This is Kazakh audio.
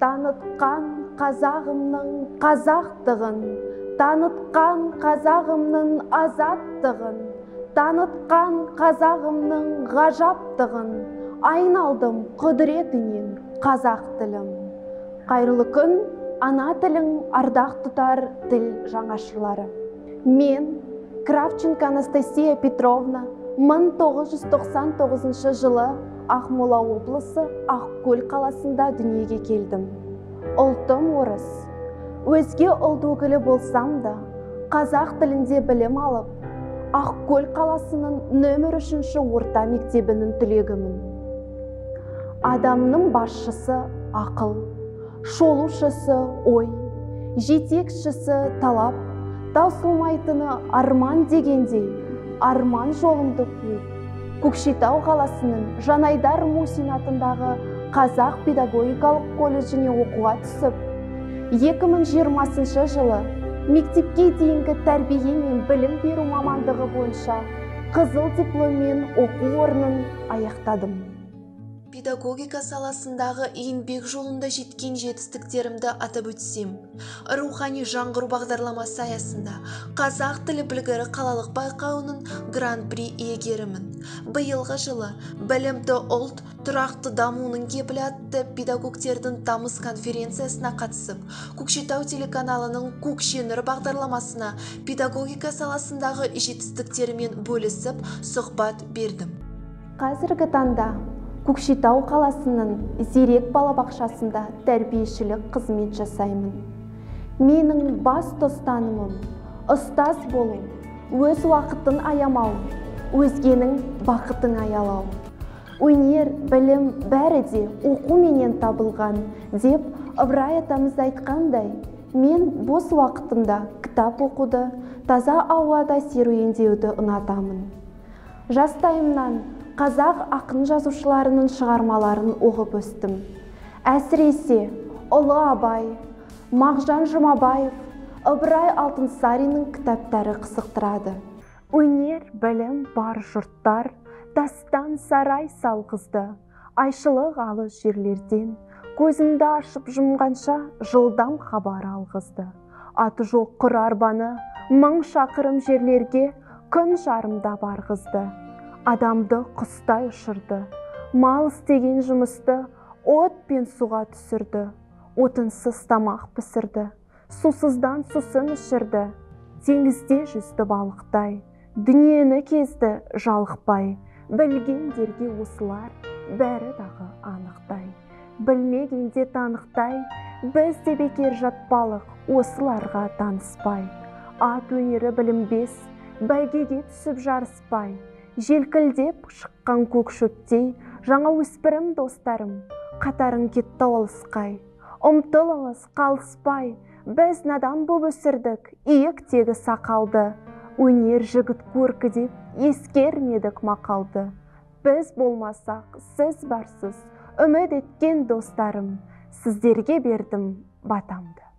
Танытқан қазағымның қазақтығын, танытқан қазағымның азаттығын, танытқан қазағымның ғажаптығын, айналдым құдіретінен қазақ тілім. Қайырлы күн, ана тілің ардақ тұтар тіл жаңашырлары. Мен, Кравченко Анастасия Петровна, 1999 жылы Ақмола облысы Ақкөл қаласында дүниеге келдім. Ұлтым орыс. Өзге ұлт өкілі болсам да, қазақ тілінде білім алып, Ақкөл қаласының нөмір 3-ші орта мектебінің түлегімін. Адамның басшысы ақыл, шолушысы ой, жетекшісі талап, таусылмайтыны арман дегендей, арман жолымды қуып, Көкшетау қаласының Жанайдар Мусин атындағы Қазақ педагогикалық колледжіне оқуға түсіп, 2020 жылы мектепке дейінгі тәрбие мен білім беру мамандығы бойынша қызыл дипломмен оқу орнын аяқтадым. Педагогика саласындағы еңбек жолында жеткен жетістіктерімді атап өтсем, рухани жаңғыру бағдарламасы аясында қазақ тілі білгірі қалалық байқауының гран-при иегерімін. Биылғы жылы білімді ұлт тұрақты дамуының кепілі атты педагогтердің тамыз конференциясына қатысып, Көкшетау телеканалының Көкше нұры бағдарламасына педагогика саласындағы жетістіктерімен бөлісіп, сұхбат бердім. Қазіргі таңда Көкшетау қаласының Зерек балабақшасында тәрбиешілік қызмет жасаймын. Менің басты ұстанымым ұстаз болу, өз уақытын аямау, өзгенің бақытын аялау. Өнер, білім бәрі де оқуменен табылған деп Ыбырай атамыз айтқандай, мен бос уақытымда кітап оқуды, таза ауада серуендеуді ұнатамын. Жастайымнан қазақ ақын жазушыларының шығармаларын оқып өстім. Әсіресе ұлы Абай, Мағжан Жұмабаев, Ыбырай Алтынсариннің кітаптары қызықтырады. Өнер, білім бар жұрттар тастан сарай салғызды, айшылық алыс жерлерден көзіңді ашып жұмғанша жылдам хабар алғызды. Аты жоқ құр арбаны 1000 шақырым жерлерге күн жарымда барғызды. Адамды құстай ұшырды, мал істеген жұмысты от пен суға түсірді, отынсыз тамақ пісірді, сусыздан сусын ішірді, теңізде жүзді балықтай, дүниені кезді жалықпай, білгендерге осылар бәрі дағы анықтай, білмегенде танықтай, біз де бекер жатпалық осыларға таныспай, ат өнері білінбес, бәйгеге түсіп жарыспай, желкілдеп шыққан көк шөптей, жаңа өспірім достарым, қатарың кетті алысқай. Ұмтылыңыз қалыспай, біз надан боп өсірдік, иектегі сақалды. Өнер жігіт көркі деп ескермедік мақалды. Біз болмасақ, сіз барсыз, үміт еткен достарым, сіздерге бердім батамды.